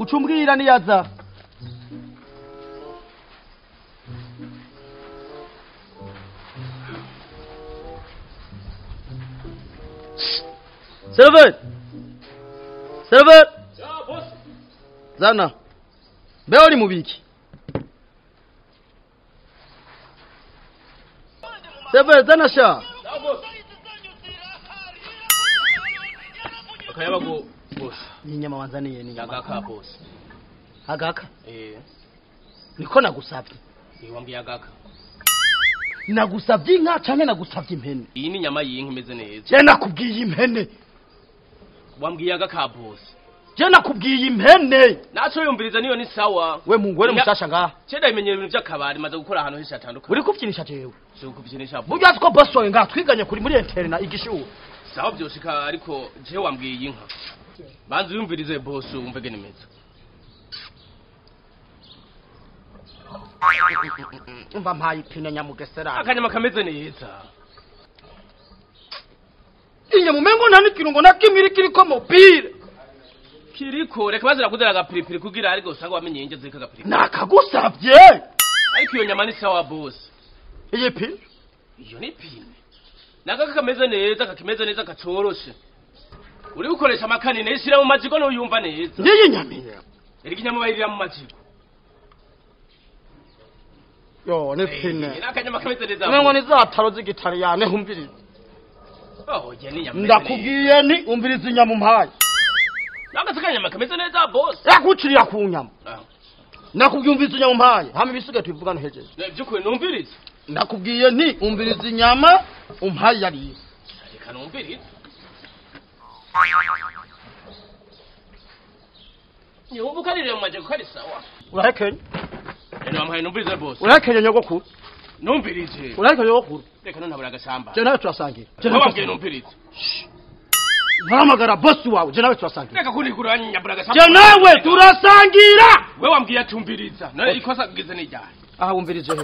Ucumbwira niyaza. Server. Server. Ya boss. Zana. Mbe uri mubiki. Server zana sha. Ya boss. Akayabago boss. Ni nyama wanzaniye ni nyama. Agaka boss. Agaka? Eh. Niko nagusavye. Ni wambwiye agaka. Nagusavye inka canke nagusavye impene? Iyi ni nyama y'inka imeze neza. Je nakubwiye impene. Wambwiye agaka boss. Je nakubwiye impene. Naco yumviriza niyo ni sawa. We mungwere mushasha ngaha. Je ndabimenyera ibintu by'akabari maze gukora ahantu henshi hatandukanye. Uri kuvyinisha jewe. Je kuvyinisha. Burya ko boss wawe ngaha twiganye kuri muri interna igishuwe. Sawa byoshika ariko je wambwiye inka. Banze yumvirize boss umve gene meza. Umva mpaye ipine nyamugesera. Akanyama kameze neza. Inyama umengo nta n'ikirungo na kimwe iri kiriko mobile. Kiriko reka bazira kuzera agapiripiri kugira ariko usanga wamenye inje zika agapiripiri. Nakagusavye. Ariko iyo nyama ni sawa boss. Iyi pine? Iyo ni pine. Naka kameze neza kakimeze neza kacoroshe. Uri gukoresha amakanine ishira mu majiko no yumva neza. Niyi nyaminya. Eriko inyama bayirira mu majiko. Yo ni pine. Nakanyama kameze neza. Umengo ni za taro z'igitaliyane humviriza. Oh je ni nyama. Ndakubwiye ni umviriza inyama umpaye. Naka kanyama kameze neza boss. Yakucirira ku nyama. Nakubwiye umviriza inyama umpaye. Hama ibisigaye tubivugane hejeje. Byukuri numviriza. Nakubwiye nti umviriza inyama umpaye yari. Reka numvirize. Ni ukarire mu majiko kari sawa. Urahekenye. Eno ampaye numvirize boss. Urahekenye nyogokuru. Numvirize. Urahekenye nyogokuru. Reka none ntabura agashamba. Je nawe turasangira. Je nawe numvirize. Ntahamagara boss wawe je nawe turasangira. Reka kunikura nyabura agashamba. Je nawe turasangira. We wambwiye atumbiriza. None ikosa gize ni ryari? Aha wumvirije he?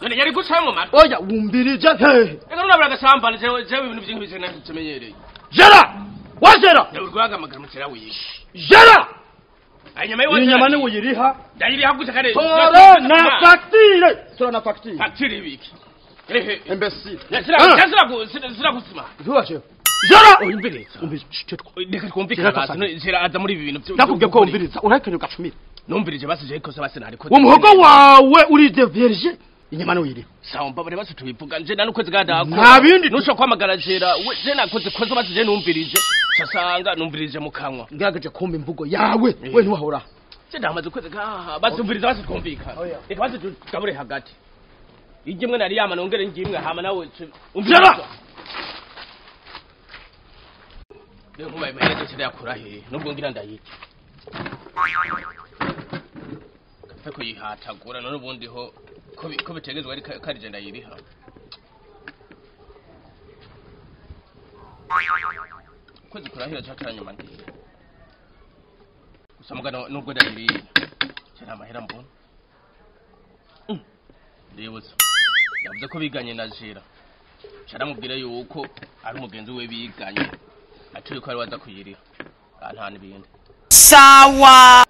None yari guca mu matwi. Oya wumvirije he? Reka none nabura agashamba je ibintu byinshi bije nabimenyereye. Jera! Wajera! Urwagamagara mukera wiye. Jera! Inyama yiwe inyama ni uyiriha. Ndayiriha gute kare? Tora na facture. Tora na facture. Facture ibiki? Ehe. Imbecile. Sira kusima. Ntubaje. Jera! Umviriza. Umviriza. Reka twumvikane basi. Jera aza muri ibi bintu. Nakubwiye ko umviriza. Urahekenye ugacumira. Numvirije basi je ikosa basi nariko. Umuhogo wawe uri de vierge. Inyama ni uyiriha. Sawa mbabare basi tubivuga nje nanukwezi gadako. Nta bindi nusho kwamagara Jera. Je nakoze kozo basi je numvirije. Sasanga numvirije mu kanwa. Ngerageje kumva imvugo yawe. We ntiwahora. Je ndamaze kwezi gaha basumviriza basi twumvikana. Reka basi tugabure hagati. Ijimwe nari yama nongere njimwe hama nawe umviriza. Rero nkubaye mahera cyo yakura he nubwo ngira ndayike. Kapfe yihatagura none ubundi ho ko bitegezwa ari karije ndayiriha. Kwezi kurahira cyataranyuma ndi. Gusa mugana nubwo ndayiriye. Cyari amahera mbona. Ndibutsa. Yavuze ko biganye na Jera. Caramubwira yuko ari umugenzi we biganye. Aturi ko ari waza kuyiriha. Nta n'ibindi. Sawa.